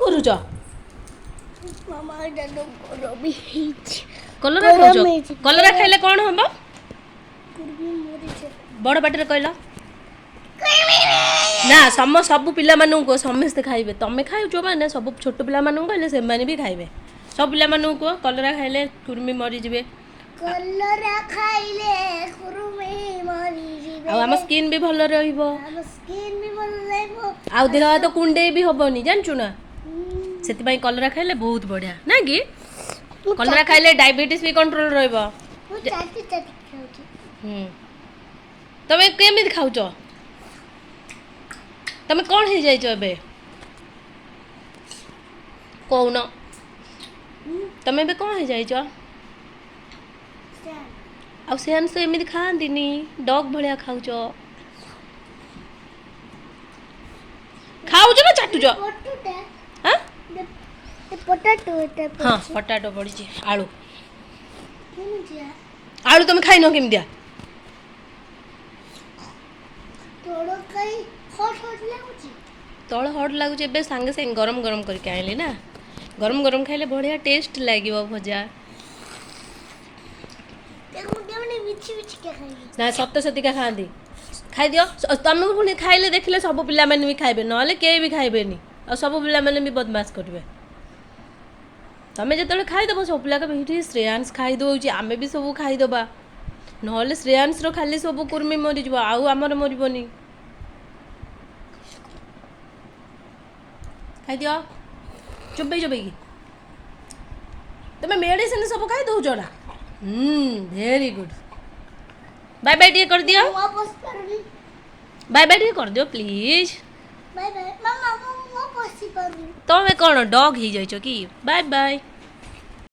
କରୁଛ? ମାମା, ଏଇଟା ତ ଗରମ ହେଇଛି। କଲରା ଖାଉଛ? ଗରମ ହେଇଛି। କଲରା ଖାଇଲେ କ'ଣ ହବ? କୁର୍ମି ମରିଯିବ। ବଡ଼ ପାଟିରେ କହିଲ ନା। ସବୁ ପିଲାମାନଙ୍କୁ କୁହ, ସମସ୍ତେ ଖାଇବେ। ତମେ ଖାଉଛ ମାନେ ସବୁ ଛୋଟ ପିଲାମାନଙ୍କୁ କହିଲେ ସେମାନେ ବି ଖାଇବେ। ସବୁ ପିଲାମାନଙ୍କୁ କୁହ, କଲରା ଖାଇଲେ କୁର୍ମି ମରିଯିବେ। କଲରା ଖାଇଲେ କୁର୍ମି ମରିଯିବେ। ଆଉ ଆମ ସ୍କିନ୍ ବି ଭଲ ରହିବ। ଆମ ସ୍କିନ୍ ବି ଭଲ ରହିବ। ଆଉ ଦେହ ହାତ କୁଣ୍ଡେଇ ବି ହବନି, ଜାଣିଛୁ ନା? ସେଥିପାଇଁ କଲରା ଖାଇଲେ ବହୁତ ବଢ଼ିଆ ନା କି? ମୁଁ କଲରା ଖାଇଲେ ଡାଇବେଟିସ୍ ବି କଣ୍ଟ୍ରୋଲ ରହିବ। ମୁଁ ଚାଟି ଚାଟି ଖାଉଛି। ହୁଁ, ତମେ କେମିତି ଖାଉଛ? ତମେ କ'ଣ ହେଇଯାଇଛ ଏବେ କହୁନ? ତମେ ଏବେ କ'ଣ ହେଇଯାଇଛ? ଆଉ ସେଆନ୍ସ ତ ଏମିତି ଖାଆନ୍ତିନି, ଡଗ୍ ଭଳିଆ ଖାଉଛ। ଖାଉଛ ନା ଚାଟୁଛ? ପଟୁଟା। ଆଁ? ପଟାଟୋ ଏଟା। ହଁ, ପଟାଟୋ ପଡ଼ିଛି, ଆଳୁ। କେମିତିଆ? ଆଳୁ ତମେ ଖାଇନ, କେମିତିଆ? ତଳ କାଇ ହଟ୍ ହଟ୍ ଲାଗୁଛି। ତଳ ହଟ୍ ଲାଗୁଛି। ଏବେ ସାଙ୍ଗେ ସାଙ୍ଗେ ଗରମ ଗରମ କରିକି ଆଣିଲି ନା, ଗରମ ଗରମ ଖାଇଲେ ବଢ଼ିଆ ଟେଷ୍ଟ ଲାଗିବ ଭଜା। ତାକୁ କେମିତି ମିଛି ମିଛିକା ଖାଇବି? ନା, ସତ ସତିକା ଖାଆନ୍ତି। ଖାଇଦିଅ। ତମକୁ ପୁଣି ଖାଇଲେ ଦେଖିଲେ ସବୁ ପିଲାମାନେ ବି ଖାଇବେ, ନହେଲେ କେହି ବି ଖାଇବେନି। ଆଉ ସବୁ ପିଲାମାନେ ବି ବଦମାସ କରିବେ। ତମେ ଯେତେବେଳେ ଖାଇଦେବ, ସବୁ ପିଲା କହିବେ, ଏଇଠି ଶ୍ରେୟାଂଶ ଖାଇଦେଉଛି, ଆମେ ବି ସବୁ ଖାଇଦେବା। ନହେଲେ ଶ୍ରେୟାଂଶର ଖାଲି ସବୁ କୁର୍ମି ମରିଯିବ, ଆଉ ଆମର ମରିବନି। ଖାଇଦିଅ ଚୋବେଇ ଚୋବେଇକି। ତମେ ମେଡ଼ିସିନ ସବୁ ଖାଇ ଦେଉଛ ନା? ହୁଁ, ଭେରି ଗୁଡ୍। ବାଏ ବାଏ ଟିକେ କରିଦିଅ। ମୁଁ ଆଉ ବସି ପାରୁନି। ବାଏ ବାଏ ଟିକେ କରିଦିଅ ପ୍ଲିଜ୍। ବାଏ ବାଏ ମାମା, ମୁଁ ବସି ପାରୁନି। ତମେ କ'ଣ ଡଗ୍ ହେଇଯାଇଛ କି? Bye bye.